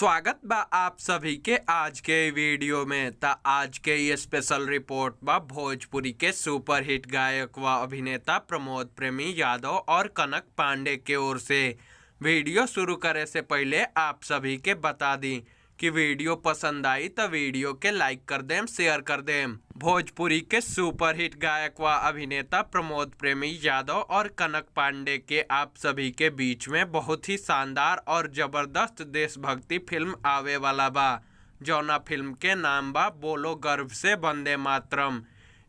स्वागत बा आप सभी के आज के वीडियो में। त आज के ये स्पेशल रिपोर्ट बा भोजपुरी के सुपरहिट गायक व अभिनेता प्रमोद प्रेमी यादव और कनक पांडे के ओर से। वीडियो शुरू करे से पहले आप सभी के बता दी कि वीडियो पसंद आई तो वीडियो के लाइक कर देम, शेयर कर देम। भोजपुरी के सुपरहिट गायक व अभिनेता प्रमोद प्रेमी यादव और कनक पांडे के आप सभी के बीच में बहुत ही शानदार और जबरदस्त देशभक्ति फिल्म आवे वाला बा, जौना फिल्म के नाम बा बोलो गर्व से वंदे मातरम।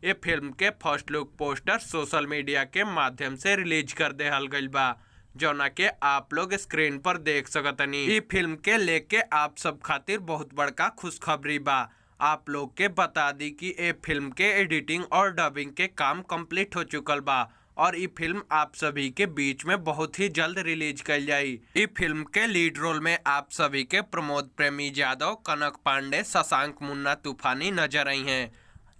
ये फिल्म के first look poster social media के माध्यम से रिलीज कर देहल गइल बा, जौना के आप लोग स्क्रीन पर देख सकतनी। ई फिल्म के लेके आप सब खातिर बहुत बड़का खुशखबरी बा। आप लोग के बता दी कि ए फिल्म के एडिटिंग और डबिंग के काम कंप्लीट हो चुकल बा और ई फिल्म आप सभी के बीच में बहुत ही जल्द रिलीज कल जाई। ई फिल्म के लीड रोल में आप सभी के प्रमोद प्रेमी यादव, कनक पांडे, शशांक मुन्ना तूफानी नजर आई हैं।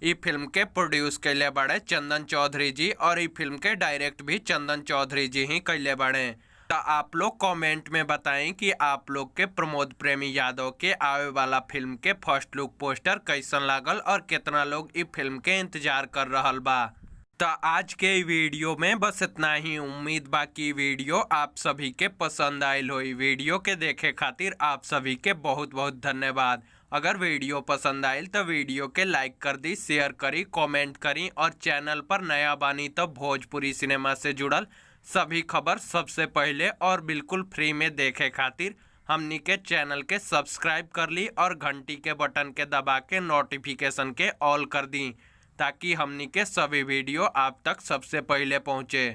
ई फिल्म के प्रोड्यूस कैले बाड़े चंदन चौधरी जी और ई फिल्म के डायरेक्ट भी चंदन चौधरी जी ही कैले बाड़े। तो आप लोग कमेंट में बताएं कि आप लोग के प्रमोद प्रेमी यादव के आवे वाला फिल्म के फर्स्ट लुक पोस्टर कैसन लागल और कितना लोग ई फिल्म के इंतजार कर रहल बा। तो आज के वीडियो में बस इतना ही। उम्मीद बा कि वीडियो आप सभी के पसंद आयल होई। वीडियो के देखे खातिर आप सभी के बहुत बहुत धन्यवाद। अगर वीडियो पसंद आयल तो वीडियो के लाइक कर दी, शेयर करी, कमेंट करी और चैनल पर नया बानी तो भोजपुरी सिनेमा से जुड़ल सभी खबर सबसे पहले और बिल्कुल फ्री में देखे खातिर हमनी के चैनल के सब्सक्राइब कर ली और घंटी के बटन के दबा के नोटिफिकेशन के ऑल कर दी, ताकि हमनी के सभी वीडियो आप तक सबसे पहले पहुँचे।